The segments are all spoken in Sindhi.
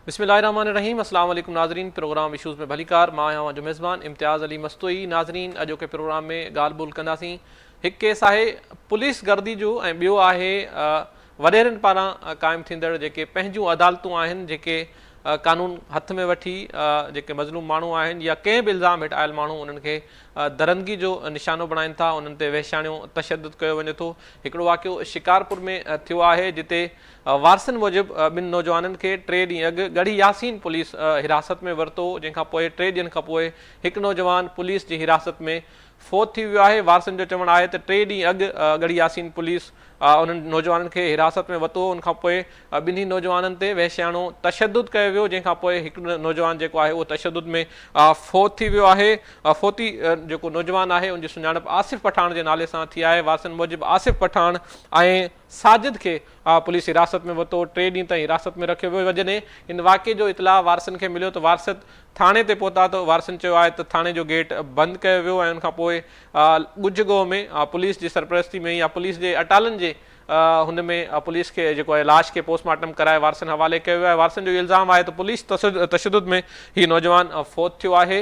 بسم الله الرحمن الرحيم اسلام عليڪم ناظرين پروگرام اشوز ۾ ڀليڪار مان آهيان اوهان جو ميزبان امتياز علي مستوئي ناظرين اڄوڪي پروگرام ۾ ڳالهه ٻولهه ڪنداسين هڪ ڪيس آهي پوليس گردي جو ۽ ٻيو آهي وڏيرن پاران قائم ٿيندڙ جيڪي پنهنجون عدالتون آهن جيڪي قانون هٿ ۾ وٺي جيڪي مظلوم ماڻهو آهن يا ڪنهن به الزام هيٺ آيل ماڻهو انهن کي درندگي جو نشانو بڻائين ٿا انهن تي وحشاڻيو تشدد ڪيو وڃي ٿو هڪڙو واقعو شڪارپور ۾ ٿيو آهي جتي وارثن موجب ٻن نوجوانن کي ٽي ڏينهن اڳ ڳڙهي ياسين پوليس حراست ۾ ورتو جنهن کان پوء ٽي ڏينهن کان پوء هڪ نوجوان پوليس جي حراست ۾ فوت ٿي ويو آهي وارثن جو چوڻ آهي ته ٽي ڏينهن اڳ ڳڙهي ياسين پوليس انهن نوجوانن کي حراست ۾ ورتو ان کان پوء ٻنهي نوجوانن تي وحشياڻو تشدد ڪيو ويو جنهن کان پوء هڪ نوجوان جيڪو آهي اهو تشدد ۾ فوت ٿي ويو آهي فوتي جيڪو نوجوان آهي ان جي سڃاڻپ آصف پٺاڻ جي نالي سان ٿي آهي وارثن موجب آصف پٺاڻ ۽ ساجد کي پوليس حراست ۾ ورتو ٽي ڏينهن تائين حراست ۾ رکيو ويو جڏهن ان واقعي جو اطلاع وارثن کي مليو ته وارث ٿاڻي تي پهتا ته وارثن چيو آهي ته ٿاڻي جو گيٽ بند ڪيو ويو ۽ ان کان پوء ڳجهه ڳوهه ۾ پوليس جي سرپرستي ۾ يا پوليس جي اٽالن جي هن ۾ پوليس کي جيڪو آهي لاش کي پوسٽ مارٽم ڪرائي وارثن حوالي ڪيو ويو آهي وارثن جو الزام آهي ته پوليس تشدد ۾ هي نوجوان فوت ٿيو آهي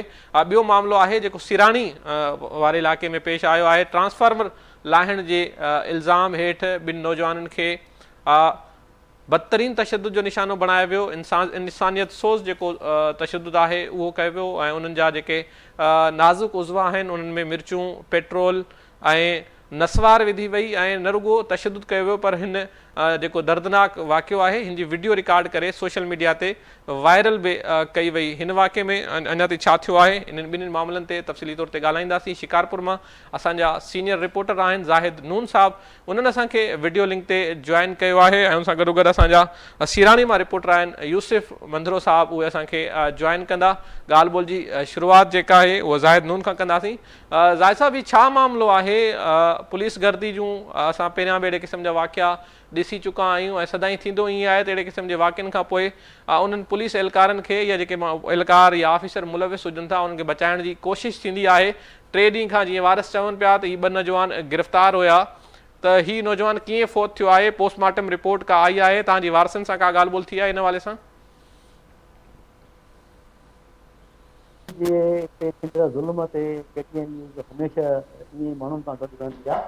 ٻيو معاملو آهي جيڪو سيراڻي واري علائقي ۾ پيش آيو آهي ٽرانسفارمر لاهڻ جي الزام هيٺ ٻن نوجوانن کي بدترين تشدد جو نشانو بڻايو ويو، انسانيت سوز جيڪو تشدد آهي اهو ڪيو ويو ۽ انهن جا جيڪي نازڪ عضوا آهن انهن ۾ مرچون، پيٽرول ۽ نسوار وڌي وئي ۽ نه رڳو تشدد ڪيو ويو پر هن جيڪو دردناڪ واقعو آهي هن جي وڊيو رڪارڊ ڪري سوشل ميڊيا تي وائرل به ڪئي وئي هن واقعي ۾ اڃا تائين ڇا ٿيو آهي انهن ٻنهين معاملن تي تفصيلي طور تي ڳالهائينداسين شڪارپور مان اسان جا سينيئر رپورٽر آهن زاهد نون صاحب انهن اسان کي وڊيو لنڪ تي جوائن ڪيو آهي ۽ ان سان گڏوگڏ اسان جا سيراڻي مان رپورٽر آهن يوسف منڌرو صاحب اهي اسان کي جوائن ڪندا ڳالهه ٻولهه جي شروعات جيڪا آهي اها زاهد نون کان ڪنداسين زاهد صاحب هي ڇا معاملو آهي پوليس گردي جون اسان پهريان به اهڙي قسم جا واقعا ڏسي چڪا آهيون ۽ سدائين ٿيندو ائين آهي ته اهڙي قسم جي واقعن کان پوء انهن پوليس اهلڪارن کي يا جيڪي اهلڪار يا آفيسر ملوث هجن ٿا انهن کي بچائڻ جي ڪوشش ٿيندي آهي ٽي ڏينهن کان جيئن وارث چون پيا ته هي ٻه نوجوان گرفتار هيا ته هي نوجوان ڪيئن فوت ٿيو آهي، پوسٽ مارٽم رپورٽ ڪا آئي آهي، توهان جي وارثن سان ڪا ڳالهه ٻولهه ٿي آهي ان حوالي سان؟ جي تي ٿيندڙ ظلم تي ڪي ٽي اين نيوز هميشه ائين ئي ماڻهن سان گڏ رهندي آهي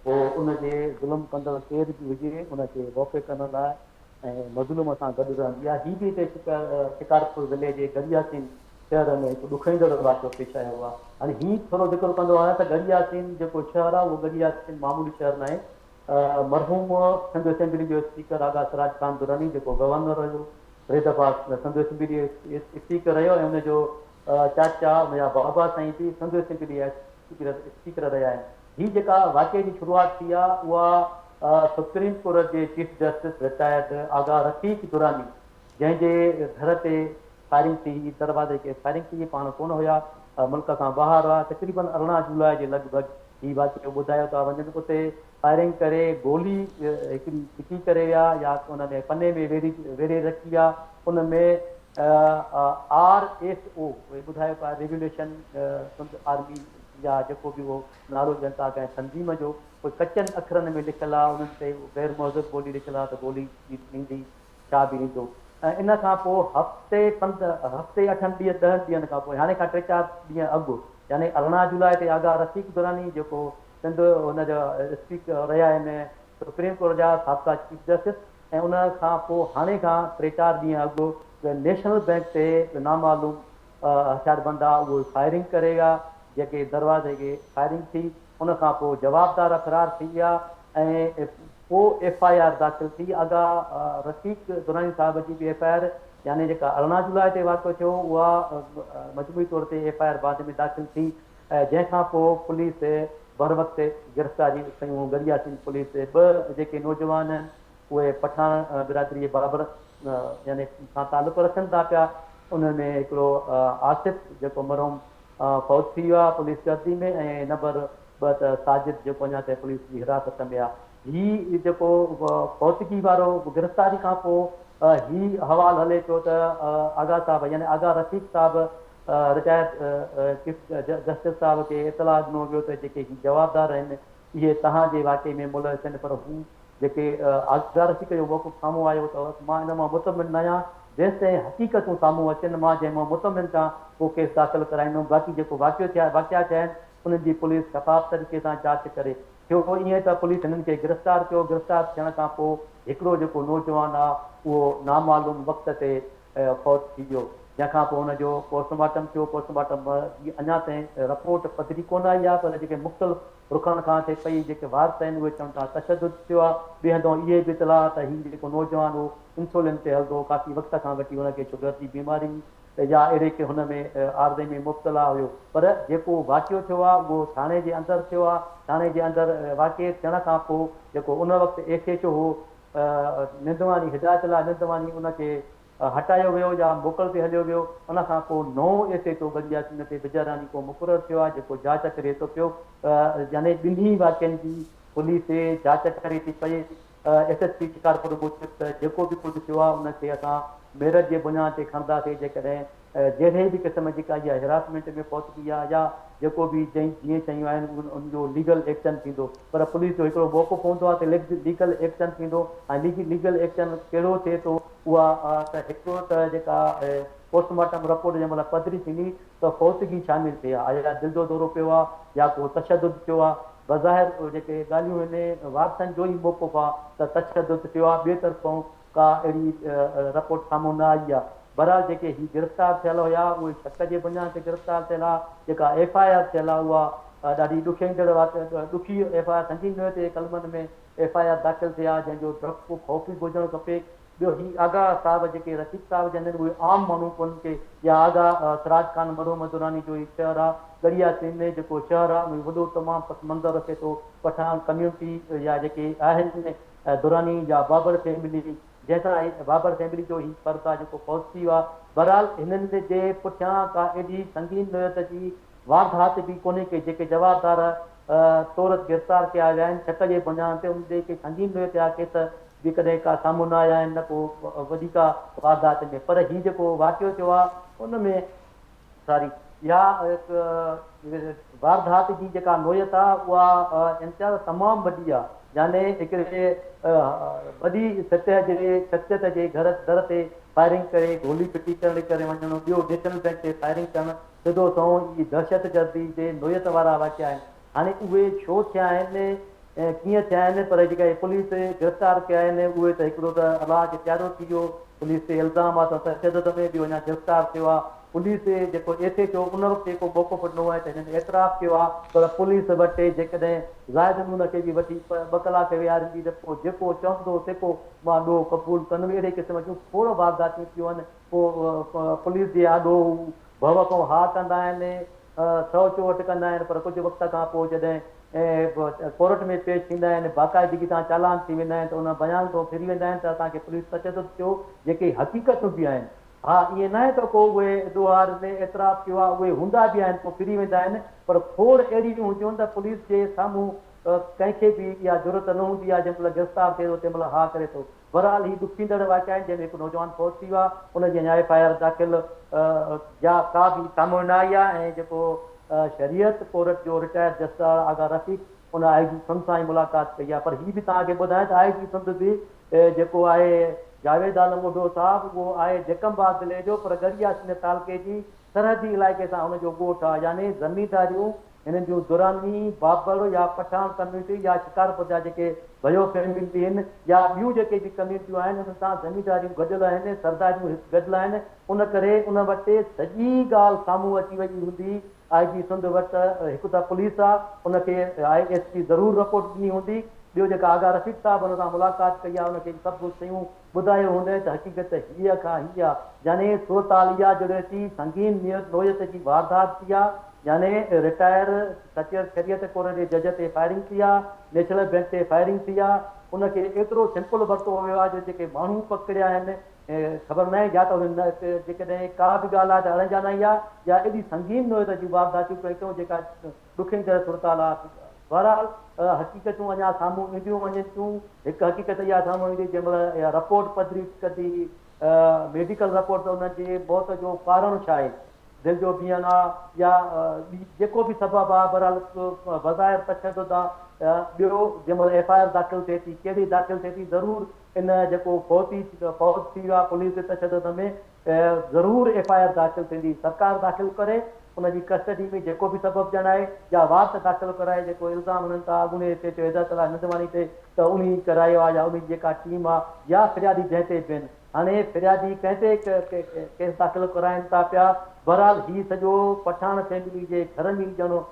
پوء ان جي ظلم ڪندڙ ڪير به هجي ان کي موقف ڪرڻ لاء ۽ مظلوم سان گڏ رهندي آهي. هي به هتي شڪارپور ضلعي جي ڳڙهي ياسين شهر ۾ هڪ ڏکوئيندڙ واقعو پيش آيو آهي. هاڻي هي ٿورو ذڪر ڪندو آهيان ته ڳڙهي ياسين جيڪو شهر آهي اهو ڳڙهي ياسين معمولي شهر ناهي. مرحوم سنڌ اسيمبلي جو اسپيڪر آغا سراج خان دراني جيڪو گورنر رهيو، ٽي دفعا سنڌ اسيمبلي جو اسپيڪر رهيو ۽ ان جو چاچا ان جا بابا سائين به سنڌ اسيمبلي جا اسپيڪر رهيا آهن. هي جيڪا واقعي جي شروعات ٿي آهي اها سپريم ڪورٽ جي chief justice retired Agha Rafiq Durrani جنهن جي گهر تي فائرنگ ٿي هئي دروازي کي فائرنگ ٿي هئي پاڻ ڪونه هيا ملڪ کان ٻاهر هئا تقريبن 18 جولاء جي لڳ ڀڳ هي واقعو ٻڌايو ٿا وڃن اتي فائرنگ ڪري گولي هڪڙي ڦٽي ڪري ويا يا ان ۾ پني ۾ ويڙهي ويڙهي رکي آ ان ۾ آر ايس او ٻڌايو پيا ريوليوشن سنڌ آرمي يا جيڪو به اهو نالو ڏين ٿا ڪنهن تنظيم جو پوء ڪچن اکرن ۾ لکيل آ انهن تي غير مهذب ٻولي لکيل آ ته گولي ايندي ڇا به ايندو ۽ ان کان پوء هفتي پند هفتي اٺن ڏينهن ڏهن ڏينهن کان پوء هاڻي کان ٽي چار ڏينهن اڳ يعني 18 جولاء تي آغا رفيق دراني جيڪو سنڌ هن جا اسپيڪر رهيا آهن سپريم ڪورٽ جا سابقا چيف جسٽس ۽ ان کان پوء هاڻي کان ٽي چار ڏينهن اڳ نيشنل بئنڪ تي نامعلوم هٿياربند آ اهي فائرنگ ڪري ويا جيڪي دروازي کي فائرنگ ٿي ان کان پوء جوابدار فرار ٿي ويا ۽ پوء ايف I R داخل ٿي آغا رفيق دراني صاحب جي به ايف I R يعني جيڪا 18 جولاء تي واقعو ٿيو اها مجموعي طور تي ايف I R بعد ۾ داخل ٿي جنهن کان پوء پوليس بروقت گرفتاري ڪيون ڳڙهياسين پوليس ٻه جيڪي نوجوان آهن اهي پٺاڻ برادري جي بابر يعني سان تعلق رکن ٿا پيا انهن ۾ هڪڙو آصف جيڪو مرحوم فوت ٿي ويو آهي پوليس ڪسٽڊي ۾ ۽ نمبر ٻه ته ساجد جيڪو اڃا تائين پوليس جي حراست ۾ آهي هي جيڪو فوتگي وارو گرفتاري کان پوء هي حوال هلي پيو ته آغا صاحب يعني آغا رفيق صاحب رٽائرڊ چيف جسٽس صاحب کي اطلاع ڏنو ويو ته جيڪي هي جوابدار آهن اهي توهان جي واقعي ۾ ملوث آهن پر هو جيڪي آغا رفيق جو موقف سامهون آيو ته مان ان مان مطمئن ناهيان جيستائين حقيقتون سامهون اچن مان جنهن مان مطمئن ٿيان پوء ڪيس داخل ڪرائيندم باقي جيڪو واقعو ٿيا واقعا ٿيا آهن انهن جي پوليس شفاف طريقي سان جاچ ڪري. ٿيو ائين ته پوليس هنن کي گرفتار ڪيو گرفتار ٿيڻ کان پوء هڪڙو جيڪو نوجوان آ اهو نامعلوم وقت تي فوت ٿي ويو جنهن کان پوء ان جو پوسٽ مارٽم ٿيو پوسٽ مارٽم جي اڃا تائين رپورٽ پڌري ڪونه آئي آ پر جيڪي مختلف رخن کان ٿئي پئي جيڪي وارث آهن اهي چون ٿا تشدد ٿيو آ ٻئي هنڌون اهي به اطلاع ته هي جيڪو نوجوان هو انسولين تي هلندو هو ڪافي وقت کان وٺي هن کي شگر جي بيماري هئي يا اهڙي ڪنهن هن ۾ عارضي ۾ مبتلا هيو پر جيڪو واقعو ٿيو آ اهو ٿاڻي جي اندر ٿيو آ ٿاڻي جي اندر واقعي ٿيڻ کان پوء جيڪو ان وقت ايس ايڇ او هو نندواڻي هدايت الله نندواڻي ان کي هٽايو ويو يا موڪل تي هليو ويو ان کان پوء نئون S H O Garhi Yasin تي بجاراني ڪو مقرر ٿيو آهي جيڪو جاچ ڪري ٿو پيو يعني ٻنهي واقعن جي پوليس جاچ ڪري ٿي پئي ايس ايس پي شڪارپور موجب ته جيڪو به ڪجهه ٿيو آهي ان کي اسان ميرٽ جي بنياد تي کڻنداسين جيڪڏهن جهڙي به قسم جي ڪا اها هراسمينٽ ۾ فوتگي آهي يا جيڪو به جئين جيئن شيون آهن ان جو ليگل ايڪشن ٿيندو پر پوليس جو هڪڙو موقف هوندو آهي ته ليگل ايڪشن ٿيندو ۽ ليگل ايڪشن ڪهڙو ٿئي ٿو اها ته هڪڙو ته جيڪا پوسٽ مارٽم رپورٽ جنهن مهل پڌري ٿيندي ته فوتگي شامل ٿئي ها يا دل جو دورو پيو آهي يا ڪو تشدد ٿيو آهي بظاهر جيڪي ڳالهيون آهن وارثن جو ئي موقف آهي ته تشدد ٿيو آهي ٻئي طرفون ڪا اهڙي رپورٽ سامهون نه آئي آهي. بهرحال جيڪي هي گرفتار ٿيل هيا اهي شڪ جي بنياد تي گرفتار ٿيل ها، جيڪا ايف I R ٿيل آهي اها ڏاڍي ڏکيندڙ ڏکي ايف I R سنگين نوعيت جي قلمن ۾ ايف I R داخل ٿي آهي جنهن جو ڊپ خوف به هجڻ کپي. ٻيو هي آغا صاحب جيڪي رفيق صاحب جن آهن اهي عام ماڻهو ڪونهن ڪي يا آغا سراج خان مرحوم دراني جو هي شهر آهي ڳڙهي ياسين ۾ جيڪو شهر آهي اهو وڏو تمام پس منظر رکي ٿو پٺاڻ ڪميونٽي يا جيڪي آهن دراني يا بابر فيملي جنهن سان هي بابر فيملي جو هي فرد آ جيڪو فوت ٿي ويو آ بهرحال هنن جي پٺيان ڪا ايڏي سنگين نوعيت جي واردات به ڪونهي ڪي جيڪي جوابدار طور گرفتار ڪيا ويا آهن شڪ جي بنياد تي انهن تي ڪي سنگين نوعيت جا ڪيس به ڪڏهن ڪا سامهون نه آيا آهن نه ڪو وڏي ڪا واردات ۾ پر هي جيڪو واقعو ٿيو آ ان ۾ ساري اها هڪ واردات جي جيڪا نوعيت آ اها امتياز تمام وڏي آ يعني هڪڙي وڏي سطح جي شخصيت جي گهر در تي فائرنگ ڪري گولي ڦٽي ڪرڻ ڪري وڃڻ ٻيو نيشنل بئنڪ تي فائرنگ ڪرڻ سڌو سنئون اهي دهشتگردي جي نوعيت وارا واقعا آهن هاڻي اهي ڇو ٿيا آهن ۽ ڪيئن ٿيا آهن پر جيڪا هي پوليس گرفتار ڪيا آهن اهي ته هڪڙو ته الله کي پيارو ٿي ويو پوليس تي الزام آ ته تشدد ۾ ٻيو اڃا گرفتار ٿيو آ پوليس جيڪو ايس ايڇ او ان وقت جيڪو موقف ڏنو آهي ته هنن اعتراف ڪيو آ پر پوليس وٽ جيڪڏهن زاهد نون کي به وٺي ٻه ڪلاڪ ويهاريندي ته پوء جيڪو چوندو تيڪو مان ڏوهه قبول ڪندم اهڙي قسم جون کوڙ وارداتيون ٿيون آهن پوء پوليس جي آڏو هو ڀؤ کان ها ڪندا آهن، سئو چوهٺ ڪندا آهن، پر ڪجهه وقت کان پوء جڏهن ڪورٽ ۾ پيش ٿيندا آهن، باقاعدگي سان چالان ٿي ويندا آهن ته ان بيان کان ڦري ويندا آهن ته اسان کي پوليس تشدد ٿيو، جيڪي حقيقتون به آهن. ها ائين ناهي ته ڪو اهي ڏوهارين اعتراف ڪيو آهي، اهي هوندا به آهن پوء ڦري ويندا آهن، پر کوڙ اهڙيون هونديون آهن ته پوليس جي سامهون ڪنهن کي به اها جرئت نه هوندي آهي، جنهن مهل گرفتار ٿئي ٿو تنهن مهل ها ڪري ٿو. بهرحال هي ڏکيندڙ واقعا آهن جنهن ۾ هڪ نوجوان فوت ٿي ويو آهي ان جي اڃا ايف I R داخل يا ڪا به سامهون نه آئي آهي ۽ جيڪو شريعت ڪورٽ جو رٽائرڊ جسٽار آغا رفيق ان آء جي سنڌ سان ئي ملاقات ڪئي آهي پر هي به توهان کي ٻڌايان ته آء جي سنڌ به جيڪو آهي جاويد عالم اوڍو صاحب اهو آهي جيڪب آباد ضلعي جو پر ڳڙهي ياسين تعلقي جي سرحدي علائقي سان هن جو ڳوٺ آهي يعني زمينداريون هنن جون دراني، بابڙ يا پٺاڻ ڪميونٽي يا شڪارپور جا جيڪي ڀيو فيملي هن يا ٻيون جيڪي به ڪميونٽيون آهن انهن سان زمينداريون گڏيل آهن، سرداريون گڏيل آهن ان ڪري ان وٽ سڄي ڳالهه سامهون اچي وئي هوندي، آء جي سنڌ وٽ هڪ ته پوليس آ ان کي I S P ضرور رپورٽ ڏني هوندي، ٻيو جيڪا آغا رفيق صاحب ان سان ملاقات ڪئي آ ان کي به سڀ شيون ٻڌايو هوندين ته حقيقت هيء کان هيء آ، يعني صورتحال اها جڙي ٿي، سنگين نوعيت جي واردات ٿي آ، يعني رٽائر سچير شريعت ڪورٽ جي جج تي فائرنگ ٿي آ، نيشنل بئنڪ تي فائرنگ ٿي آ، ان کي ايترو سمپل ورتو ويو آ جو جيڪي ماڻهو پڪڙيا آهن خبر ناهي يا ته انهن جيڪڏهن ڪا به ڳالهه آ ته اڻڄاڻائي آ يا ايڏي سنگين نوعيت جون وارداتيون پئي ڪيون جيڪا ڏکيندڙ صورتحال آ. بهرحال حقيقتون اڃا سامهون اينديون وڃن ٿيون. هڪ حقيقت اها سامهون ايندي جنهن مهل اها رپورٽ پڌري ڪندي ميڊيڪل رپورٽ ته انهن جي موت جو ڪارڻ ڇا آهي؟ دل جو بيهڻ آ يا ٻي جيڪو به سبب آ بهرحال بظاهر تشدد آ. ٻيو جنهن مهل ايف I R داخل ٿئي ٿي ڪهڙي داخل ٿئي ٿي ضرور ان جيڪو فوتي فوت ٿي ويو آهي پوليس جي تشدد ۾ ضرور ايف I R داخل ٿيندي سرڪار داخل ڪري ان جي ڪسٽڊي ۾ جيڪو به سبب ڄاڻائي يا وارث داخل ڪرائي جيڪو الزام هڻن ٿا اڳوڻي ايس ايچ او هدايت الله نندواڻي تي ته انهي ڪرايو آهي يا انهي جي جيڪا ٽيم آهي يا فريادي جنهن تي به آهن هاڻي فريادي ڪنهن تي ڪيس داخل ڪرائين ٿا پيا بهرحال هي سڄو پٺاڻ فيملي جي گهر ۾ ئي ڄڻو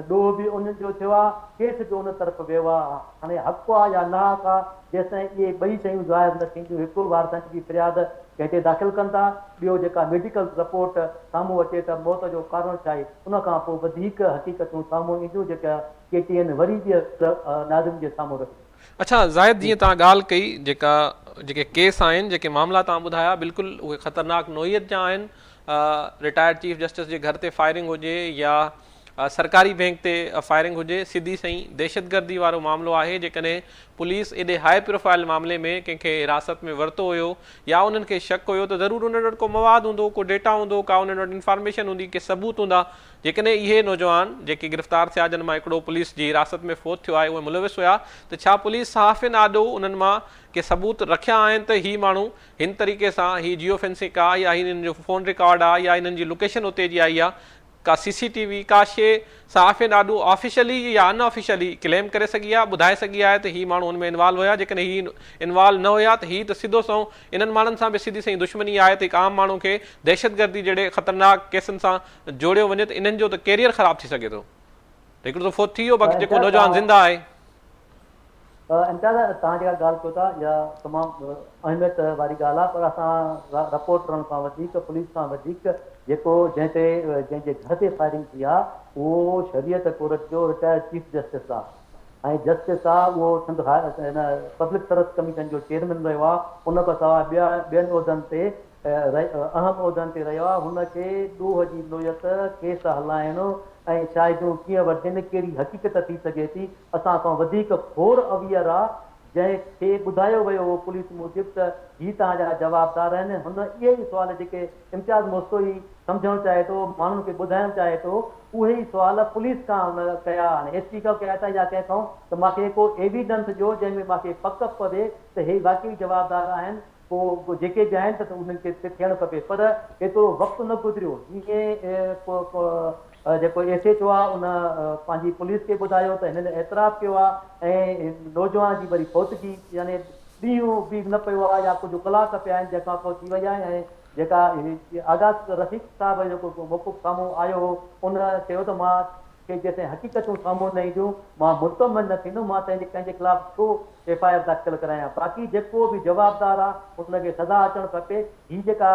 ڏوهه به انهن جو ٿيو آ، ڪيس به ان طرف ويو آ، هاڻي حق آ يا ناحق آ، جيستائين اهي ٻئي شيون ظاهر نه ٿينديون، هڪ وارثن جي فرياد ڪنهن تي داخل ڪن ٿا، ٻيو جيڪا ميڊيڪل رپورٽ سامهون اچي ته موت جو ڪارڻ ڇا آهي، ان کان پوء وڌيڪ حقيقتون سامهون اينديون جيڪا ڪي ٽي اين وري ٻيهر ناظم جي سامهون رکندي. اڇا زاهد جيئن توهان ڳالهه ڪئي جيڪا جيڪي ڪيس آهن جيڪي معاملا توهان ٻڌايا بلڪل اهي خطرناڪ نوعيت جا آهن رٽائرڊ چيف جسٽس جي گهر تي فائرنگ هجي يا سرڪاري بينڪ تي فائرنگ هجي سڌي سئين دهشتگردي وارو معاملو آهي جيڪڏهن پوليس ايڏي هاء پروفائل معاملي ۾ ڪنهن کي حراست ۾ ورتو هيو يا انهن کي شڪ هيو ته ضرور انهن وٽ ڪو مواد هوندو ڪو ڊيٽا هوندو ڪا انهن وٽ انفارميشن هوندي ڪي ثبوت هوندا جيڪڏهن اهي نوجوان جيڪي گرفتار ٿيا جن مان هڪڙو پوليس جي حراست ۾ فوت ٿيو آهي اهي ملوث هيا ته ڇا پوليس صحافين آڏو انهن مان ڪي ثبوت رکيا آهن ته هي ماڻهو هن طريقي سان هي جيو فينسنگ آ يا هي انهن جو فون رڪارڊ آ يا انهن جي لوڪيشن اتي جي آئي آ ڪا سي سي ٽي وي ڪا شيء صحافين آڏو آفيشلي يا ان آفيشلي ڪليم ڪري سگهي آهي، ٻڌائي سگهي آهي ته هي ماڻهو ان ۾ انوالو هيا، جيڪڏهن هي انوالو نه هيا ته هي ته سڌو سنئون انهن ماڻهن سان به سڌي سنئين دشمني آهي ته هڪ عام ماڻهو کي دهشتگردي جهڙي خطرناڪ ڪيسن سان جوڙيو وڃي ته انهن جو ته ڪيريئر خراب ٿي سگهي ٿو ته هڪڙو ته فوت ٿي ويو باقي جيڪو نوجوان زنده آهي. امتياز توهان جيڪا ڳالهه ڪيو ٿا اها تمام اهميت واري ڳالهه آهي پر اسان رپورٽرن کان وڌيڪ پوليس کان وڌيڪ جيڪو جنهن تي جنهن جي گهر تي فائرنگ ٿي آهي اهو شريعت ڪورٽ جو رٽائرڊ چيف جسٽس آهي ۽ جسٽس آهي اهو سنڌ هاء هن پبلڪ سروس ڪميشن جو چيئرمين رهيو آهي ان کان سواء ٻيا ٻين عهدن تي اهم عهدن تي رهيو آهي هن کي ڏوهه جي نوعيت ڪيس هلائڻ ۽ شاهديون ڪيئن وٺجن ڪهڙي حقيقت ٿي سگهي ٿي اسان کان وڌيڪ کوڙ اويئر آ، جنهن کي ٻڌايو ويو هو پوليس موجب ته هي توهان جا جوابدار آهن، هن اهي ئي سوال جيڪي امتياز مستوئي سمجهڻ چاهي ٿو، ماڻهن کي ٻڌائڻ چاهي ٿو، اهي ئي سوال پوليس کان هن ڪيا، هاڻي ايس پي کان ڪيا ٿا يا ڪنهن کان ته مان کي ڪو ايويڊنس ڏيو جنهن ۾ مان کي پڪ پوي ته هي واقعي جوابدار آهن، پوء جيڪي به آهن ته انهن کي ٿيڻ کپي پر ايترو وقت نه گذريو جيئن جيڪو ايس ايڇ او آهي ان پنهنجي پوليس کي ٻڌايو ته هنن اعتراف ڪيو آهي ۽ نوجوان جي وري فوتگي يعني ڏينهن به نه پيو آهي يا ڪجهه ڪلاڪ پيا آهن جنهن کان پوء ٿي وئي آهي ۽ جيڪا آغا رفيق صاحب جو جيڪو موقف سامهون آيو هو ان چيو ته مان کي جيستائين حقيقتون سامهون نه اينديون مان مطمئن نه ٿيندم، مان تنهنجي ڪنهن جي خلاف ڇو ايف I R داخل ڪرايان، باقي جيڪو به جوابدار آ ان کي سزا اچڻ کپي، هي جيڪا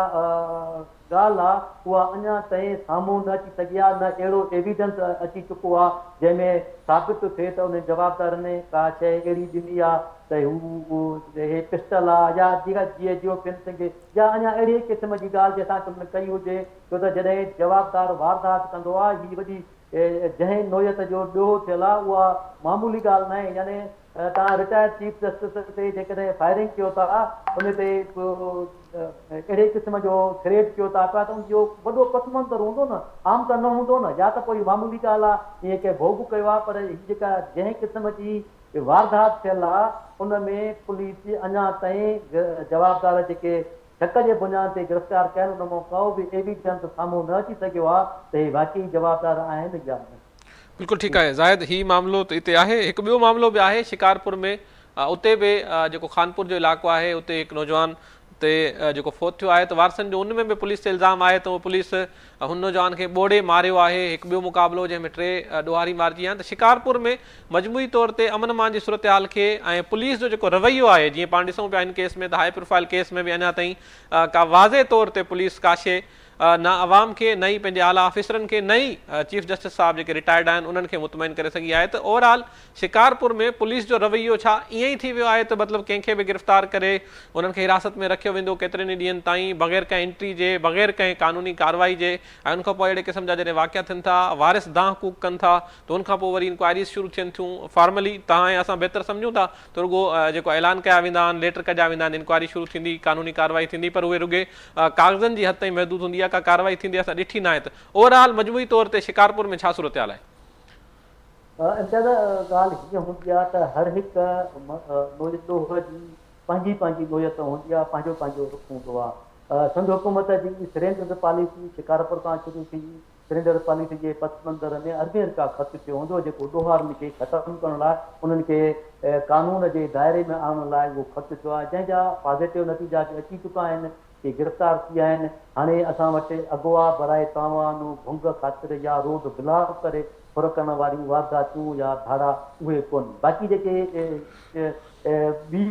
ڳالهه آ اها اڃا تائين سامهون نه اچي سگهي آ نه اهڙو ايويڊنس اچي چڪو آ جنهن ۾ ثابت ٿئي ته انهن جوابدارن ڪا شيء اهڙي ڏني آ ته هو هي پسٽل آ يا جيڪا جيو فينسنگ يا اڃا اهڙي قسم جي ڳالهه جنهن سان ڪئي هجي. ڇو ته جڏهن جوابدار واردات ڪندو آهي، هي وڏي جنهن نوعيت جو ڏوهه ٿيل آهي اها معمولي ڳالهه ناهي، يعني توهان رٽائرڊ چيف جسٽس تي جيڪڏهن فائرنگ ڪيو ٿا، ان تي اهڙي قسم جو ٿريٽ ڪيو ٿا پيا ته ان جو وڏو پس منظر هوندو نه، عام ته نه هوندو نه، يا ته پوء هي معمولي ڳالهه آهي، ائين ڪنهن ڀوڳ ڪيو آهي، پر هي جيڪا جنهن قسم جي واردات ٿيل آهي ان ۾ پوليس اڃا تائين جوابدار جيڪي شڪ جي بنياد تي گرفتار ڪيل ان مان ڪو به ايويڊنس سامهون نه اچي سگهيو آهي ته هي واقعي جوابدار آهن يا نه. بلڪل ٺيڪ آهي زاهد هي معاملو ته اتي آهي هڪ ٻيو معاملو به آهي شڪارپور ۾ اتي به جيڪو خانپور جو علائقو آهي اتي هڪ نوجوان تي جيڪو فوت ٿيو آهي ته وارثن جو ان ۾ به پوليس تي الزام آهي ته پوليس هن نوجوان کي ٻوڙي ماريو آهي هڪ ٻيو مقابلو جنهن ۾ ٽي ڏوهاري مارجي ويا آهن ته شڪارپور ۾ مجموعي طور تي امن امان جي صورتحال کي ۽ پوليس جو جيڪو رويو آهي جيئن پاڻ ڏسون پيا هن ڪيس ۾ ته هاء پروفائل ڪيس ۾ به اڃا تائين ڪا واضح طور تي پوليس ڪا شيء نه عوام کي نه ئي پنهنجي اعليٰ آفيسرن کي نه ئي چيف جسٽس صاحب جيڪي رٽائرڊ آهن انهن کي مطمئن ڪري سگهي آهي ته اوور آل شڪارپور ۾ پوليس جو رويو ڇا ائين ئي ٿي ويو آهي ته مطلب ڪنهن کي به گرفتار ڪري انهن کي حراست ۾ رکيو ويندو ڪيترن ئي ڏينهن تائين بغير ڪنهن انٽري جي بغير ڪنهن قانوني ڪارروائي جي ۽ ان کان پوء اهڙي قسم جا جڏهن واقعا ٿين ٿا وارث دانهن ڪوڪ ڪن ٿا ته ان کان پوء وري انڪوائريز شروع ٿين ٿيون فارملي توهان ۽ اسان بهتر سمجهون ٿا ته رڳو جيڪو اعلان ڪيا ويندا آهن ليٽر ڪڍيا ويندا آهن انڪوائري شروع ٿيندي قانوني ڪارروائي ٿيندي پر اهي رڳي ڪاغذن جي حد تائين محدود هوندي آهي ڪا ڪارروائي ٿيندي اسان ڏٺي ناهي ته اوور آل مجموعي طور تي شڪارپور ۾ ڇا صورتحال آهي؟ امتياز ڳالهه هيئن هوندي آهي ته هر هڪ نوع ڏوهه جي پنهنجي پنهنجي نوعيت هوندي آهي، پنهنجو پنهنجو رخ هوندو آهي. سنڌ حڪومت جي سرينڊر پاليسي شڪارپور کان شروع ٿي، سرينڊر پاليسي جي پس منظر ۾ اربين رپيا خرچ ٿيو هوندو، جيڪو ڏوهارين کي ختم ڪرڻ لاء، انهن کي قانون جي دائري ۾ آڻڻ لاء اهو خرچ ٿيو آهي، جنهن جا پازيٽو نتيجا به اچي چڪا آهن، ڪي گرفتار ٿي ويا آهن. هاڻي اسان وٽ اغوا برائي تاوان، ڀنگ خاطر يا روڊ بلاڪ ڪري ڦر ڪرڻ واريون وارداتيون يا ڌاڙا اهي ڪونهن. باقي جيڪي ٻي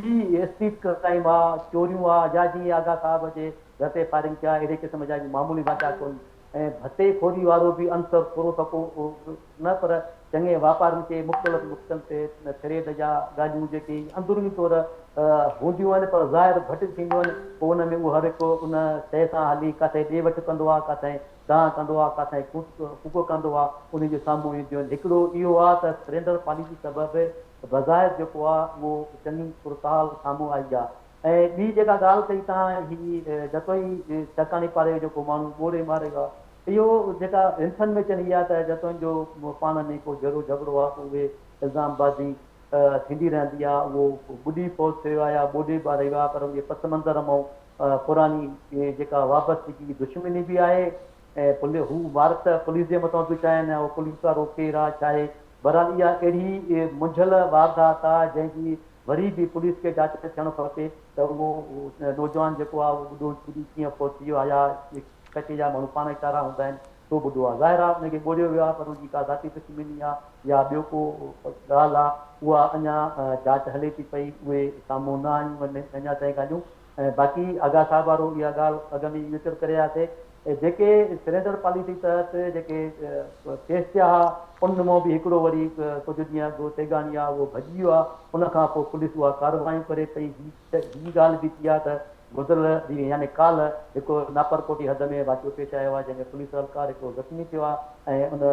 اسٽريٽ ڪرائيم آ، چوريون آ يا جيئن آغا صاحب جي گهر تي فائرنگ ٿيا اهڙي قسم جا معمولي واقعا ڪونهن. ۽ ڀتي خوري وارو به عنصر ٿورو ٿڪو نه پر چڱي واپارين کي مختلف نقطن تي ٿريڊ جا ڳالهيون جيڪي اندروني طور هونديون آهن پر ظاهر گهٽ ٿينديون آهن پوء ان ۾ اهو هر هڪ ان شيء سان هلي ڪاٿي ڏي وٺ ڪندو آهي ڪاٿي دانهن ڪندو آهي ڪاٿي ڪوڪ ڪندو آهي ان جي سامهون اينديون آهن هڪڙو اهو آهي ته سرينڊر پاليسي سبب بظاهر جيڪو آهي اهو چڱي صورتحال سامهون آئي آهي ۽ ٻي جيڪا ڳالهه ڪئي تان هي جتوئي ڇڪاڻي پاري جو جيڪو ماڻهو ٻوڙي ماري ويو آهي اهو جيڪا انفرميشن هي آهي ته جتوئين جو پاڻ ۾ ڪو جهيڙو جهڳڙو آهي پوء اهي الزام بازي ٿيندي رهندي آهي اهو ٻڏي فوت ٿيو آهي يا ٻوڏي ماري ويو آهي پر ان جي پس منظر مان پراڻي جيڪا وابستگي دشمني به آهي ۽ هو مارڪ ته پوليس جي مٿان به چاهين اهو پوليس وارو ڪير آهي ڇا آهي بهرحال اها اهڙي منجهيل واردات آهي جنهن جي وري به پوليس کي جاچ ٿيڻ کپي ته اهو نوجوان جيڪو آهي اهو ٻڍو ٻڏي ڪيئن پهچي ويو آهي يا ڪچي جا ماڻهو پاڻ اشارا هوندا آهن ڇو ٻڍو آهي ظاهر آهي ان کي ٻوڙيو ويو آهي پر ان جي ڪا ذاتي دشمني آهي يا ٻيو ڪو ڳالهه آهي اها اڃا جاچ هلي ٿي پئي اهي سامهون نه آيون آهن اڃا تائين ڳالهيون ۽ باقي آغا صاحب وارو اها ڳالهه اڳ ۾ ئي ذڪر ڪري آياسي جيڪي سرينڊر پاليسي تحت جيڪي ڪيس ٿيا ها ان مان به هڪڙو وري ڪجهه ڏينهن اڳ تيغاڻي آ اهو ڀڄي ويو آ ان کان پوء پوليس اها ڪارروايون ڪري پئي هي هي ڳالهه به ٿي آ ته گذريل ڏينهن يعني ڪالهه هڪ ناپرڪوٽي حد ۾ واقعو پيش آيو آ جنهن ۾ پوليس اهلڪار هڪڙو زخمي ٿيو آ ۽ ان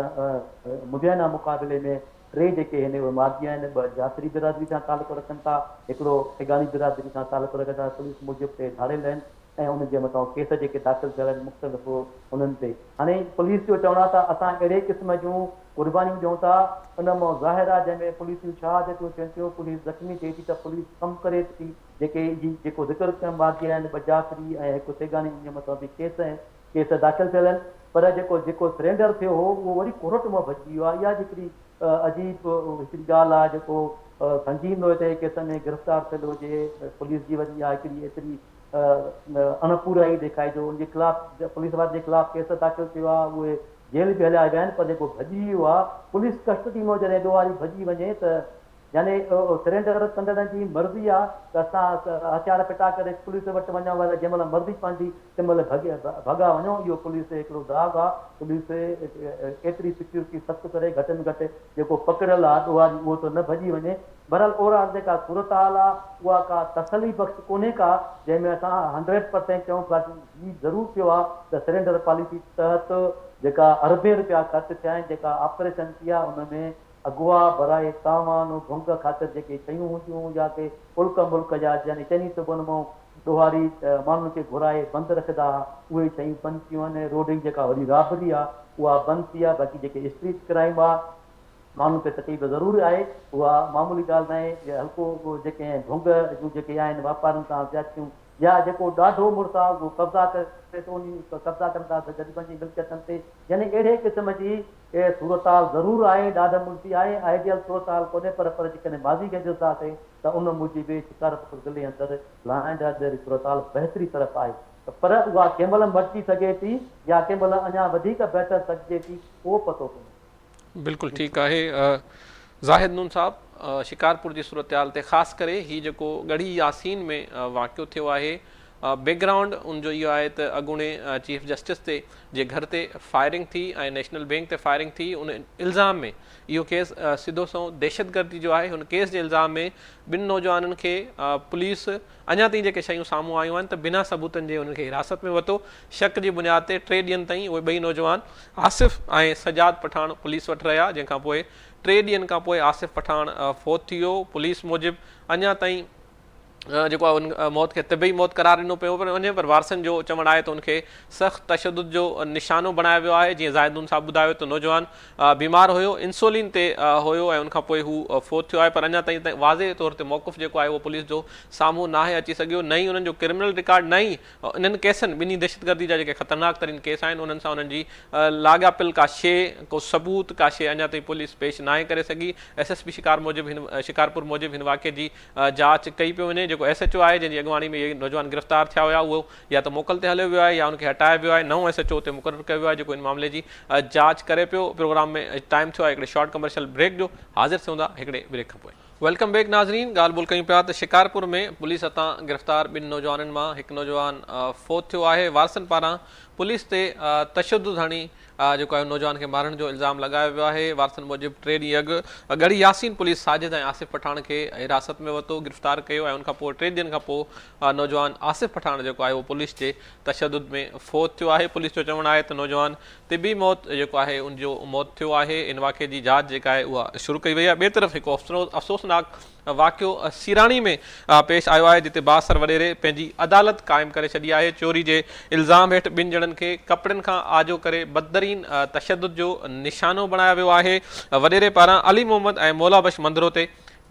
مبينا مقابلي ۾ ٽي جيڪي هن اهي مارجي آهن، ٻه جعفري برادري سان تعلق رکن ٿا، هڪڙو تيغاڻي برادري سان تعلق رکي ٿا، پوليس موجب ٽي ڌاڙيل آهن ۽ انهن جي مٿان ڪيس جيڪي داخل ٿيل آهن مختلف انهن تي هاڻي پوليس جو چوڻ آهي ته اسان اهڙي قسم جون قربانيون ڏيون ٿا ان مان ظاهر آهي جنهن ۾ پوليس جون شهادتون ٿين ٿيون، پوليس زخمي ٿئي ٿي ته پوليس ڪم ڪري ٿي، جيڪي هي جيڪو ذڪر ڪيم مارجي آهن ٻه جعفري ۽ هڪ تيغاڻي انهن جي مٿان به ڪيس آهن. ڪيس داخل ٿيل آهن پر جيڪو جيڪو سرينڊر ٿيو هو اهو وري ڪورٽ مان ڀڄي ويو آهي اها به هڪڙي عجيب هڪڙي ڳالهه آهي جيڪو سنگين نوعيت جي ڪيس ۾ گرفتار ٿيل هجي پوليس جي وري اها هڪڙي ايتري اڻپورائي ڏيکائي جو ان جي خلاف پوليس وارن جي خلاف ڪيس داخل ٿيو آهي اهي جيل به هليا ويا آهن پر جيڪو ڀڄي ويو آهي پوليس ڪسٽڊي مان جڏهن ڏوهاري ڀڄي وڃي ته يعني سرينڊر ڪندڙن جي مرضي آ ته اسان هٿيار ڦٽا ڪري پوليس وٽ وڃون وري جنهن مهل مرضي پوندي تنهن مهل ڀڳا وڃون اهو پوليس جو هڪڙو داغ آ پوليس ايتري سيڪيورٽي سخت ڪري گهٽ ۾ گهٽ جيڪو پڪڙيل آ ڏوهاري اهو ته نه ڀڄي وڃي بهرحال اوور آل جيڪا صورتحال آ اها ڪا تسلي بخش ڪونهي ڪا جنهن ۾ اسان هنڊريڊ پرسينٽ چئون باقي هي ضرور ٿيو آ ته سرينڊر پاليسي تحت جيڪا اربين رپيا خرچ ٿيا آهن جيڪا آپريشن ٿي آ ان ۾ اغوا براء تاوان و ڀنگ خاطر جيڪي شيون هونديون يا ڪي الڪ ملڪ جا يعني چئني صوبن مان ڏوهاري ماڻهن کي گهرائي بند رکندا ها اهي شيون بند ٿيون آهن روڊ جي جيڪا وڏي رابري آ اها بند ٿي آ باقي جيڪي اسٽريٽ ڪرائيم آ ماڻهن کي تڪليف ضرور آهي اها معمولي ڳالهه ناهي هلڪو جيڪي ڀنگ جون جيڪي آهن واپارين سان زيادتيون يا جيڪو ڏاڍو مڙس آ اهو قبضا ڪري ٿو انهي قبضا ڪن ٿا غريبن جي ملڪيتن تي يعني اهڙي قسم جي صورتحال ضرور آهي ڏاڍ مڙسي آهي آئيڊيل صورتحال ڪونهي پر پر جيڪڏهن ماضي کي ڏسنداسين ته ان موجب شڪارپور ضلعي اندر لا اينڊ آرڊر جي صورتحال بهتري طرف آهي پر اها ڪنهن مهل مٽجي سگهي ٿي يا ڪنهن مهل اڃا وڌيڪ بهتر سگهجي ٿي ڪو پتو ڪونهي. بلڪل ٺيڪ آهي زاهد نون صاحب شڪارپور جي صورتحال تي خاص ڪري هي جيڪو ڳڙهي ياسين ۾ واقعو ٿيو آهي بيڪ گرائونڊ ان جو اهو آهي ته اڳوڻي چيف جسٽس تي جي گهر تي فائرنگ ٿي ۽ نيشنل بينڪ تي فائرنگ ٿي ان الزام ۾ اهو ڪيس سڌو سنئون دهشتگردي جو آهي هن ڪيس جي الزام ۾ ٻن نوجوانن کي پوليس اڃا تائين جيڪي شيون سامهون آيون آهن ته بنا ثبوتن جي انهن کي حراست ۾ ورتو، شڪ جي بنياد تي ٽي ڏينهن تائين اهي ٻئي نوجوان آصف ۽ سجاد پٺاڻ پوليس وٽ رهيا، جنهن کان پوء ٽي ڏينهن کان پوء آصف پٺاڻ فوت ٿي ويو، پوليس موجب اڃا تائين جيڪو آهي ان موت کي طبعي موت قرار ڏنو پيو وڃي پر وارثن جو چوڻ آهي ته ان کي سخت تشدد جو نشانو بڻايو ويو آهي جيئن زاهد نون صاحب ٻڌايو ته نوجوان بيمار هيو انسولين تي هيو ۽ ان کان پوء هو فوت ٿيو آهي پر اڃا تائين واضح طور تي موقف جيڪو آهي اهو پوليس جو سامهون ناهي اچي سگهيو نه ئي انهن جو ڪرمنل رڪارڊ نه ئي انهن ڪيسن ٻنهي دهشتگردي جا جيڪي خطرناڪ ترين ڪيس آهن انهن سان انهن جي لاڳاپيل ڪا شيء ڪو ثبوت ڪا شيء اڃا تائين پوليس پيش ناهي ڪري سگهي. ايس ايس پي شڪار موجب هن شڪارپور موجب هن واقعي جي جاچ ڪئي پيو وڃي جيڪو ايس ايڇ او آهي جنهن جي اڳواڻي ۾ اهي نوجوان گرفتار ٿيا هيا اهو يا ته موڪل تي هليو ويو آهي يا ان کي هٽايو ويو آهي نئون ايس ايڇ او اتي مقرر ڪيو ويو آهي جيڪو ان معاملي جي جاچ ڪري پيو. پروگرام ۾ ٽائيم ٿيو آهي هڪڙي شارٽ ڪمرشل بريڪ جو حاضر ٿيون ٿا هڪڙي بريڪ کان پوء. Welcome back ناظرين ڳالهه ٻولهه ڪيون پيا ته شڪارپور ۾ پوليس هٿان گرفتار ٻن نوجوانن مان هڪ نوجوان فوت ٿيو آهي وارثن پاران پوليس تي تشدد هڻي جيڪو آهي نوجوان کي مارڻ جو الزام لڳايو ويو آهي وارثن موجب ٽي ڏينهن اڳ ڳڙهي ياسين پوليس ساجد ۽ آصف پٺاڻ کي حراست ۾ ورتو گرفتار ڪيو ۽ ان کان پوء ٽي ڏينهن کان پوء نوجوان آصف پٺاڻ جيڪو آهي اهو پوليس جي تشدد ۾ فوت ٿيو آهي پوليس جو چوڻ آهي ته نوجوان طبي موت جيڪو آهي ان جو موت ٿيو آهي ان واقعي جي جاچ جيڪا آهي اها شروع ڪئي وئي آهي ٻئي طرف هڪ افسوسناڪ واقعو سيراڻي ۾ پيش آيو آهي جتي بااثر وڏيري پنهنجي عدالت قائم ڪري ڇڏي آهي چوري جي الزام هيٺ ٻن ڄڻن کي ڪپڙن کان آجو ڪري بدترين تشدد جو نشانو بڻايو ويو آهي وڏيري پاران علي محمد ۽ مولا بخش منڌرو تي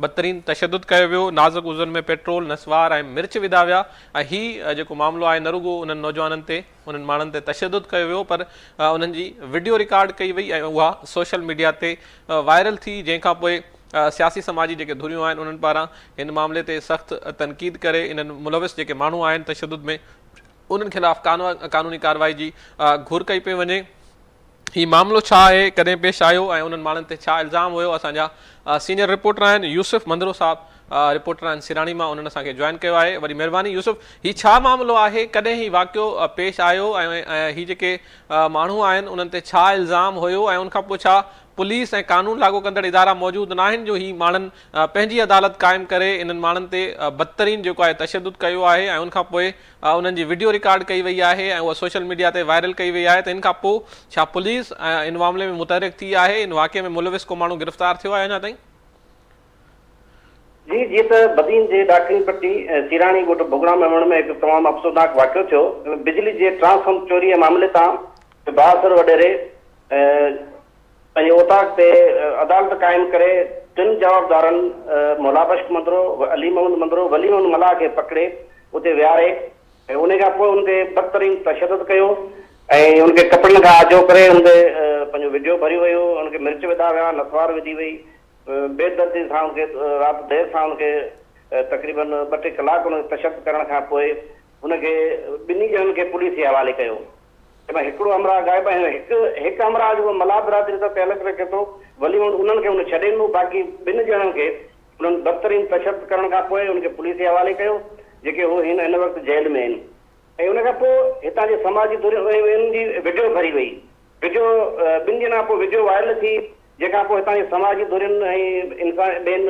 بدترين تشدد ڪيو ويو نازڪ عضون ۾ پيٽرول نسوار ۽ مرچ وڌا ويا ۽ هي جيڪو معاملو آهي نه رڳو انهن نوجوانن تي انهن ماڻهن تي تشدد ڪيو ويو پر انهن جي وڊيو رڪارڊ ڪئي وئي ۽ اها سوشل ميڊيا تي وائرل ٿي جنهن کان پوء سياسي سماجي جيڪي ڌريون آهن انهن پاران هن معاملي تي سخت تنقيد ڪري انهن ملوث جيڪي ماڻهو آهن تشدد ۾ انهن خلاف قانوني ڪارروائي جي گهر ڪئي پئي وڃي. هي معاملو ڇا آهي، ڪڏهن پيش آيو ۽ انهن ماڻهن تي ڇا الزام هيو، اسان جا سينيئر رپورٽر آهن يوسف منڌرو صاحب رپورٽر آهن سيراڻي مان انهن اسان کي جوائن ڪيو آهي وڏي مهرباني يوسف هي ڇا معاملو آهي ڪڏهن هي واقعو پيش آيو ۽ هي جيڪي ماڻهو آهن انهن تي ڇا الزام هيو ۽ ان کان پوء ڇا پوليس ۽ قانون لاڳو ڪندڙ ادارا موجود ناهن جو هي ماڻهن پنهنجي عدالت قائم ڪري انهن ماڻهن تي بدترين جيڪو آهي تشدد ڪيو آهي ۽ ان کان پوء انهن جي وڊيو رڪارڊ ڪئي وئي آهي ۽ اها سوشل ميڊيا تي وائرل ڪئي وئي آهي ته ان کان پوء ڇا پوليس ان معاملي ۾ متحرڪ ٿي آهي ان واقعي ۾ ملوث ڪو ماڻهو گرفتار ٿيو آهي اڃا تائين؟ جي جيئن ته بدين جي ڏاکڻي پٽي سيراڻي ڳوٺ ڀوڳڙا ميمڻ ۾ هڪ تمام افسوسناڪ واقعو ٿيو بجلي جي ٽرانسفارم چوري جي معاملي تان بااثر وڏيري پنهنجي اوطاق تي عدالت قائم ڪري ٽن جوابدارن مولابخش مندرو، علي محمد مندرو، ولي محمد ملاح کي پڪڙي اتي ويهاري ۽ انهي کان پوء ان تي بدترين تشدد ڪيو ۽ ان کي ڪپڙن کان آجو ڪري ان تي پنهنجو وڊيو ڀريو ويو، ان کي مرچ وڌا ويا، نسوار وڌي وئي، بي دردي سان ان کي رات دير سان ان کي تقريبن ٻه ٽي ڪلاڪ ان کي تشدد ڪرڻ کان پوء ان کي ٻنهي ڄڻن کي پوليس جي حوالي ڪيو. جنهن مان هڪڙو همراهه غائب آهي ۽ هڪ هڪ همراهه جيڪو ملاح برادري سان تعلق رکي ٿو، ولي محمد انهن کي هن ڇڏي ڏنو، باقي ٻن ڄڻن کي انهن بدترين تشدد ڪرڻ کان پوء ان کي پوليس جي حوالي ڪيو، جيڪي هو هن هن وقت جيل ۾ آهن ۽ ان کان پوء هتان جي سماجي ڌرين ۽ انهن جي وڊيو ڀري وئي، وڊيو ٻن ڏينهن کان پوء وڊيو وائرل ٿي، جنهن کان پوء هتان جي سماجي ڌرين ۽ انسان ٻين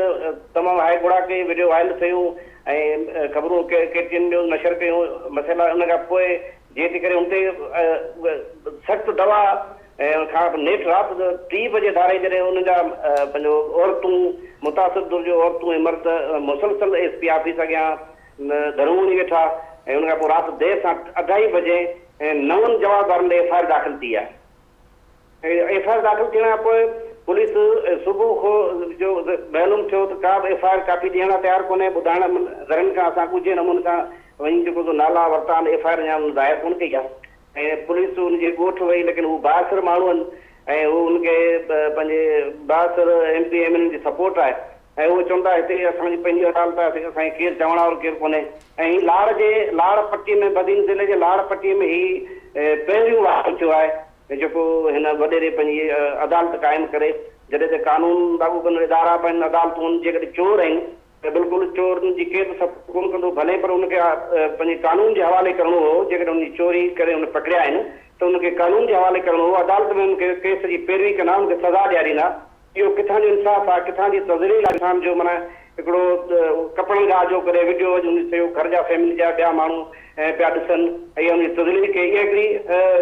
تمام هاء گهوڙا ڪئي، وڊيو وائرل ٿيون ۽ خبرون ڪي ٽي اين نيوز نشر ڪيون، مسئلا ان کان پوء جنهن تي ڪري ان تي سخت دوا ۽ کان نيٺ رات ٽي بجي ڌاري جڏهن انهن جا پنهنجو عورتون متاثر ڌر جو عورتون ۽ مرد مسلسل ايس پي آفيس اڳيان ڌرڻو هڻي ويٺا ۽ ان کان پوء رات دير سان اڍائي بجي نون جوابدارن تي ايف I R داخل ٿي آهي. ايف I R داخل ٿيڻ کان پوء پوليس صبح کان جو معلوم ٿيو ته ڪا به ايف I R copy ڏيڻ لاء تيار ڪونهي، ٻڌائڻ ذريعن کان اسان ڳجهي نموني سان وڃي جيڪو سو نالا ورتا آهن، ايف I R اڃا انهن ظاهر ڪونه ڪئي آهي ۽ پوليس ان جي ڳوٺ وئي ليڪن هو بااثر ماڻهو آهن ۽ هو ان کي پنهنجي بااثر ايم پي ايم اين جي سپورٽ آهي ۽ هو چون ٿا هتي اسان جي پنهنجي عدالت آهي اسان کي ڪير چوڻ وارو ڪير ڪونهي ۽ هي لاڙ جي لاڙ پٽي ۾ بدين ضلعي جي لاڙ پٽي ۾ هي پهريون واقعو ٿيو آهي. جيڪو هن وڏيري پنهنجي عدالت قائم ڪري، جڏهن ته قانون لاڳو ڪندڙ ادارا به آهن، عدالتون آهن، جيڪڏهن چور آهن ته بلڪل چورن جي ڪير به سپورٽ ڪونه ڪندو، ڀلي پر ان کي پنهنجي قانون جي حوالي ڪرڻو هو، جيڪڏهن ان جي چوري ڪري ان پڪڙيا آهن ته ان کي قانون جي حوالي ڪرڻو هو، عدالت ۾ ان کي ڪيس جي پيروي ڪندا، ان کي سزا ڏياريندا. اهو ڪٿان جو انصاف آ، ڪٿان جي تذليل آ انسان جو معنيٰ هڪڙو ڪپڙن کان آجو ڪري وڊيو اڄ ان سڄو گهر جا فيملي جا ٻيا ماڻهو پيا ڏسن ۽ ان جي تذليل ڪئي اها هڪڙي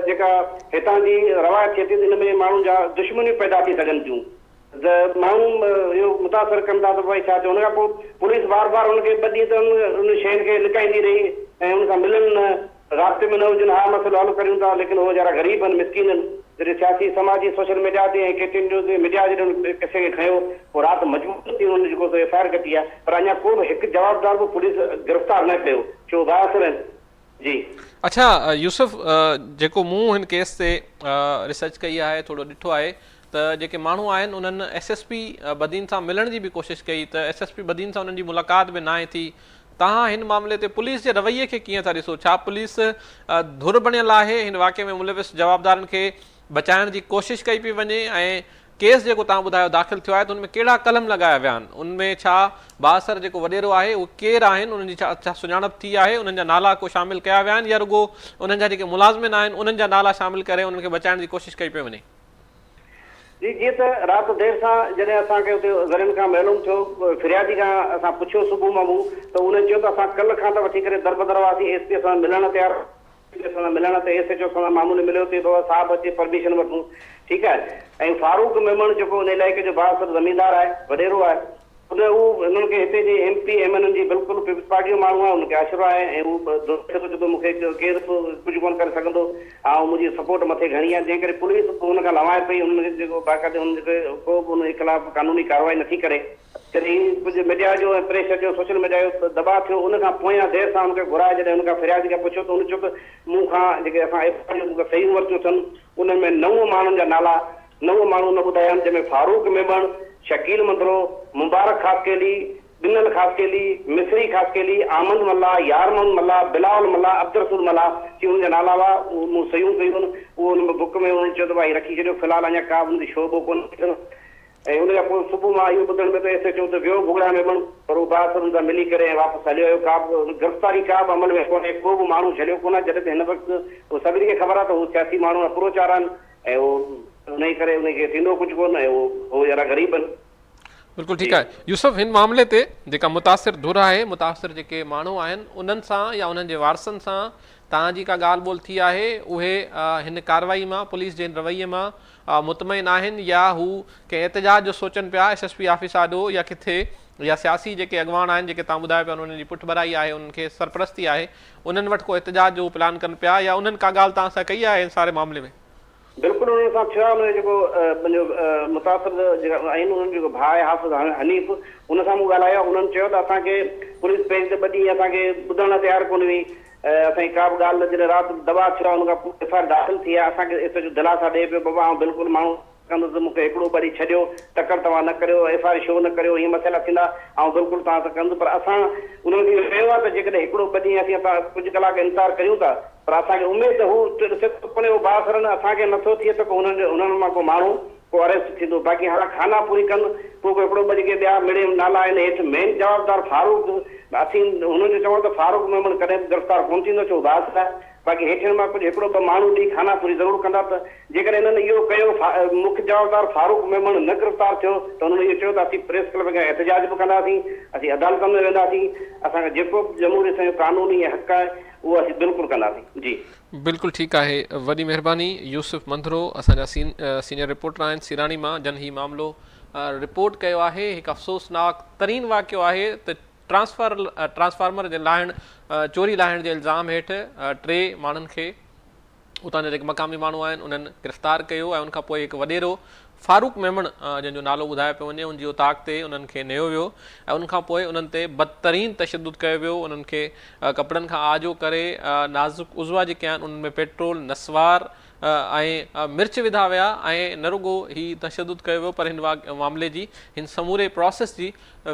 جيڪا هتان جي روايت ٿئي ٿي ته ان ۾ ماڻهن جا دشمنيون پيدا ٿي سگهن ٿيون. ته ماڻهو اهو متاثر ڪن ٿا ته ڀائي ڇا ٿيو ان کان پوء پوليس بار بار ان کي ٻه ڏينهن ته ان شين کي لڪائيندي رهي ۽ ان سان ملن نه رابطي ۾ نه هجن ها مسئلو حل ڪريون ٿا ليڪن هو ويچارا غريب آهن مسڪين آهن جڏهن سياسي سماجي سوشل ميڊيا تي ۽ ڪي ٽي اين نيوز تي ميڊيا جڏهن ان قصي کي کنيو پوء رات مجبور ٿي انهن جيڪو سو ايف I R ڪٽي آهي پر اڃا ڪو به هڪ جوابدار به پوليس گرفتار نه ڪيو ڇو بااثر آهن جي. اڇا يوسف جيڪو مون هن ڪيس تي ريسرچ ڪئي آهي ٿورو ڏٺو آهي ته جيڪي ماڻهو آهن انهن ايس ايس پي بدين سان ملڻ جي به ڪوشش ڪئي ته ايس ايس پي بدين سان انهن جي ملاقات به ناهي ٿي توهان هن معاملي تي پوليس جي رويي کي ڪيئن ٿا ڏسو ڇا پوليس ڌر بڻيل آهي هن واقعي ۾ ملوث جوابدارن کي بچائڻ جي ڪوشش ڪئي پئي وڃي ۽ ڪيس جيڪو توهان ٻڌايو داخل ٿيو آهي ته ان ۾ ڪهڙا قلم لڳايا ويا آهن ان ۾ ڇا بااثر جيڪو وڏيرو آهي اهي ڪير آهن انهن جي ڇا ڇا سڃاڻپ ٿي آهي انهن جا نالا ڪو شامل ڪيا ويا آهن يا رڳو انهن جا جيڪي ملازمين آهن انهن جا نالا شامل ڪري انهن کي بچائڻ جي ڪوشش ڪئي پئي وڃي. جي جيئن ته رات دير سان جڏهن اسان کي اتي ذريعن کان معلوم ٿيو فريادي کان اسان پڇيو صبح مان مون ته انهن چيو ته اسان ڪلهه کان ته وٺي ڪري دربدر هئاسين ايس پي سان ملڻ تيار اسان سان ملڻ ته ايس ايڇ او سان معمولي مليو ٿي بابا صاحب اچي پرميشن وٺون ٺيڪ آهي ۽ فاروق ميمڻ جيڪو ان علائقي جو بااثر زميندار آهي وڏيرو آهي ان هو انهن کي هتي جي ايم پي ايم اين جي بلڪل پيپلز پارٽي جو ماڻهو آهي ان کي آشرو آهي ۽ هو دوست ٿو چوندو مون کي ڪير به ڪجهه ڪونه ڪري سگهندو آئون منهنجي سپورٽ مٿي گهڻي آهي جنهن ڪري پوليس به ان کان لنوائي پئي انهن کي جيڪو باقاعدي انهن کي ڪو به ان جي خلاف قانوني ڪارروائي نٿي ڪري. جڏهن ڪجهه ميڊيا جو ۽ پريشر جو سوشل ميڊيا جو دٻاء ٿيو ان کان پويان دير سان ان کي گهرائي جڏهن ان کان فريادي کان پڇيو ته ان چيو ته مون کان جيڪي اسان ايف I R جون مون کان صحيحون ورتيون اٿن انهن ۾ نو ماڻهن جا نالا نو ماڻهو نه ٻڌايا آهن جنهن ۾ فاروق ميمڻ، شڪيل منڌرو، مبارڪ خاصخيلي، ڏنل خاصخيلي، مصري خاصخيلي، آمد ملاح، يار محمد ملاح، بلاول ملاح، عبدالرسول ملاح چي انهن جا نالا هئا اهي مون صحيحون ڪيون آهن اهو ان بڪ ۾ انهن چيو ته ڀائي رکي ڇڏيو في الحال اڃا ڪا به ان تي شعبو ڪونه ٿيو. ۽ ان کان پوء صبح مان اهو ٻڌڻ ۾ ته ايس ايڇ او ته ويو ڀڳڙا ميمڻ پر هو بااثرن سان ملي ڪري ۽ واپس هليو آيو ڪا به گرفتاري ڪا به عمل ۾ ڪونهي ڪو به ماڻهو جهليو ڪونه جڏهن ته هن وقت اهو سڀني کي خبر آهي ته هو سياسي ماڻهو ۽ پروچار آهن ۽ اهو انهي ڪري انهي کي ٿيندو ڪجهه ڪونه ۽ اهو هو يارا غريب آهن. بلڪل ٺيڪ آهي يوسف هن معاملي تي جيڪا متاثر ڌر آهي متاثر جيڪي ماڻهو آهن انهن سان يا انهن جي وارثن سان توهان جي ڪا ڳالهه ٻولهه ٿي آهي اهي هن ڪارروائي مان پوليس جي هن رويي مان مطمئن آهن يا هو ڪنهن احتجاج جو سوچن پيا ايس ايس پي آفيس آڏو يا ڪٿي يا سياسي جيڪي اڳواڻ آهن جيڪي توهان ٻڌايو پيا انهن جي پٺڀرائي آهي انهن کي سرپرستي آهي انهن وٽ ڪو احتجاج جو پلان ڪن پيا يا انهن ڪا ڳالهه توهان سان ڪئي آهي ان ساري معاملي ۾؟ بلڪل انهن سان ٿيو آهي انهن جو جيڪو پنهنجو متاثر جيڪا آهن انهن جو جيڪو ڀاء آهي حافظ حنيف ان سان مون ڳالهايو آهي انهن چيو ته اسان کي پوليس پهرين ته ٻه ڏينهن اسان کي ٻڌڻ لاء تيار ڪونه هئي اسان جي ڪا به ڳالهه نه جڏهن رات دٻاء ٿيو آهي ان کان پوء ايف I R داخل ٿي آهي اسان کي ايس ايڇ او دلاسا ڏئي پيو بابا آئون بلڪل ماڻهو ڪندس مون کي هڪڙو ٻه ڏينهن ڇڏيو تڪڙ توهان نه ڪريو ايف I R show نه ڪريو هيئن مسئلا ٿيندا آئون بلڪل توهان سان ڪندس پر اسان انهن کي اهو چيو آهي ته جيڪڏهن هڪڙو ٻه ڏينهن اسين توهان ڪجهه ڪلاڪ انتظار ڪريون ٿا پر اسان کي اميد هو ڏسي ٿو ڪونهي اهو بااثرن اسان کي نٿو ٿئي ته ڪو هنن انهن مان ڪو ماڻهو ڪو اريسٽ ٿيندو باقي هاڻ خانا پوري ڪن پوء ڪو هڪڙو ٻه جيڪي ٻيا مڙئي نالا آهن هيٺ مين جوابدار فاروق اسين هنن جو چوڻ ته فاروق ميمڻ ڪڏهن به گرفتار ڪونه ٿيندو ڇو بااثر آهي باقي هيٺين مان ڪجهه هڪڙو ٻه ماڻهو ڏئي خانا پوري ضرور ڪندا ته جيڪڏهن هنن اهو ڪيو مک جوابدار فاروق ميمڻ نه گرفتار ٿيو ته هنن اهو چيو ته اسين پريس ڪلب کان احتجاج به ڪنداسين اسين عدالتن ۾ وينداسين اسان کي جيڪو به جمهوري اسان جو قانوني حق آهي اهو اسين بلڪل ڪنداسين جي. بلڪل ٺيڪ آهي وڏي مهرباني يوسف منڌرو اسان جا سينئر رپورٽر آهن سيراڻي مان جن هي معاملو رپورٽ ڪيو آهي هڪ افسوسناڪ ترين واقعو آهي ته ٽرانسفر ٽرانسفارمر جي لاهڻ چوري لاهڻ جي الزام هيٺ ٽي ماڻهن کي اتان جا جيڪي مقامي ماڻهو آهن انهن گرفتار ڪيو ۽ ان کان پوء هڪ وڏيرو فاروق ميمڻ جنهن جو نالو ٻڌايو پيو وڃي ان جي اوطاق تي انهن کي نيو ويو ۽ ان کان پوء انهن تي بدترين تشدد ڪيو ويو انهن کي ڪپڙن کان آجو ڪري نازڪ عضوا جيڪي آهن انهن ۾ پيٽرول نسوار ۽ مرچ وڌا ويا ۽ نه رڳو هي تشدد ڪيو ويو پر هن معاملي جي هن سموري پراسيس جي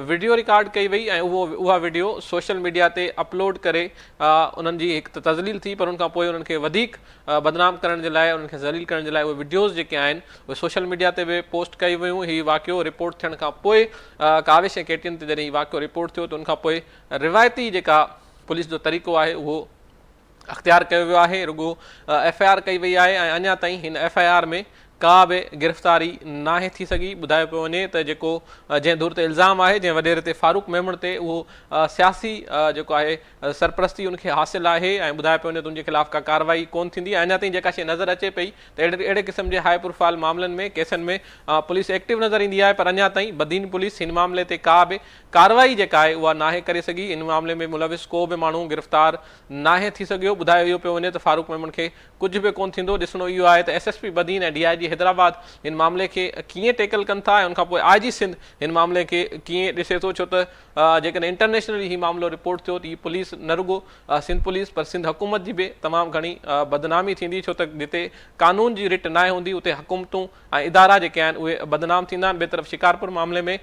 وڊيو رڪارڊ ڪئي وئي ۽ اهو اها وڊيو سوشل ميڊيا تي اپلوڊ ڪري انهن جي هڪ ته تذليل ٿي پر ان کان پوء انهن کي وڌيڪ بدنام ڪرڻ جي لاء انهن کي ذليل ڪرڻ جي لاء اهي وڊيوز جيڪي آهن اهي سوشل ميڊيا تي به پوسٽ ڪئي ويون هي واقعو رپورٽ ٿيڻ کان پوء ڪاوش ۽ ڪي ٽي اين تي جڏهن هي واقعو رپورٽ ٿيو ته ان کان پوء روايتي جيڪا پوليس جو طريقو آهي اهو اختيار ڪيو ويو آهي رڳو ايف I R ڪئي وئي آهي ۽ اڃا تائين هن ايف I R ۾ ڪا به گرفتاري ناهي ٿي سگهي. ٻڌايو پيو وڃي ته جيڪو جنهن ڌر تي الزام آهي جنهن وڏيري تي فاروق ميمڻ تي اهو سياسي جيڪو آهي سرپرستي ان کي حاصل آهي ۽ ٻڌايو پيو وڃي ته ان جي خلاف ڪا ڪارروائي ڪونه ٿيندي ۽ اڃا تائين جيڪا شيء نظر اچي پئي ته اهڙي اهڙي قسم جي هاء پروفائل معاملن ۾ ڪيسن ۾ پوليس ايڪٽو نظر ايندي آهي پر اڃا تائين بدين پوليس هن معاملي تي ڪا به ڪارروائي جيڪا آهي اها ناهي ڪري سگهي ان معاملي ۾ ملوث ڪو به ماڻهو گرفتار ناهي ٿي سگهيو ٻڌايو اهو پيو وڃي ته فاروق ميمڻ کي ڪجهه به ڪونه ٿيندو، ڏسڻو اهو آهي ته S S P Badin ۽ D I جي حيدرآباد هن معاملي کي ڪيئن ٽيڪل ڪن ٿا ۽ ان کانپوء آء جي سنڌ هن معاملي کي ڪيئن ڏسي ٿو ڇو ته جيڪڏهن انٽرنيشنلي هي معاملو رپورٽ ٿيو ته هي پوليس نه رڳو سنڌ پوليس پر سنڌ حڪومت جي به تمام گهڻي بدنامي ٿيندي ڇو ته جتي قانون جي رٽ ناهي هوندي اتي حڪومتون ۽ ادارا جيڪي آهن اهي بدنام ٿيندا آهن ٻئي طرف شڪارپور معاملي ۾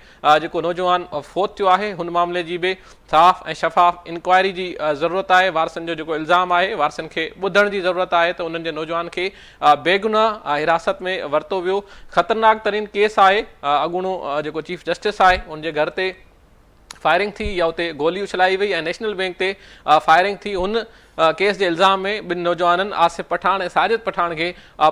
جيڪو نوجوان فوت ٿيو آهي هن معاملي جي به صاف ۽ شفاف انڪوائري جي ضرورت آهي وارثن جو جيڪو الزام آهي وارثن کي ٻڌڻ جي ضرورت آهي ته انهن جي نوجوان کي بيگناهه حراست ۾ ورتو ويو خطرناڪ ترين ڪيس آهي اڳوڻو جيڪو چيف جسٽس آهي ان جي گهر تي فائرنگ ٿي يا اتي گولي اڇلائي وئي ۽ نيشنل بينڪ تي فائرنگ ٿي ان ڪيس جي الزام ۾ ٻن نوجوانن آصف پٺاڻ ۽ ساجد پٺاڻ کي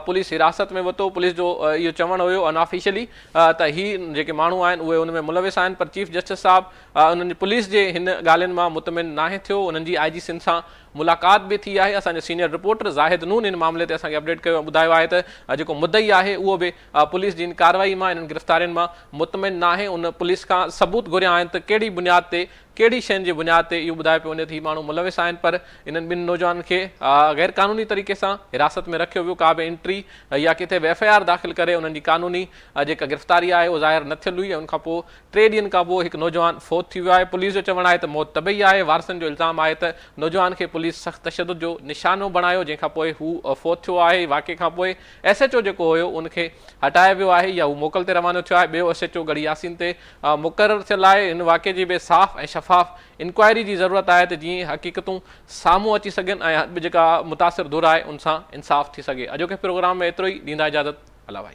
پوليس حراست ۾ ورتو پوليس جو اهو چوڻ هيو ان آفيشلي ته هي جيڪي ماڻهو آهن اهي ان ۾ ملوث آهن پر چيف جسٽس صاحب انهن جي پوليس جي هن ڳالهين مان مطمئن ناهي ٿيو انهن جي آء جي سنڌ سان ملاقات به ٿي آهي اسان جو سينيئر رپورٽر زاهد نون ان معاملي تي اسان کي اپڊيٽ ڪيو ۽ ٻڌايو آهي ته جيڪو مدعي آهي اهو به پوليس جي ان ڪارروائي مان انهن گرفتارين مان مطمئن ناهي، ان پوليس کان ثبوت گهريا آهن ته ڪهڙي بنياد تي ڪهڙي شين جي بنياد تي اهو ٻڌايو پيو وڃي ته هي ماڻهو ملوث آهن پر انهن ٻن نوجوانن کي غير قانوني طريقي سان حراست ۾ رکيو ويو ڪا به انٽري يا ڪٿي به ايف I R داخل ڪري انهن جي قانوني جيڪا گرفتاري آهي اهو ظاهر نه ٿيل هئي ۽ ان کان پوء ٽي ڏينهن کان پوء هڪ نوجوان فوت ٿي ويو آهي، پوليس جو چوڻ آهي ته موت طبعي آهي، وارثن جو الزام آهي ته نوجوان کي پوليس سخت تشدد جو نشانو بڻايو جنهن کان پوء هو فوت ٿيو آهي، واقعي کان پوء ايس ايڇ او جيڪو هيو ان کي هٽايو ويو آهي يا هو موڪل تي روانو ٿيو آهي، ٻيو S H O Garhi Yasin تي مقرر ٿيل آهي، هن واقعي جي به صاف ۽ شفاف انڪوائري جي ضرورت آهي ته جيئن حقيقتون سامهون اچي سگهن ۽ جيڪا متاثر ڌر آهي ان سان انصاف ٿي سگهي. اڄوڪي پروگرام ۾ ايترو ئي، ڏيندا اجازت، الله ڀائي.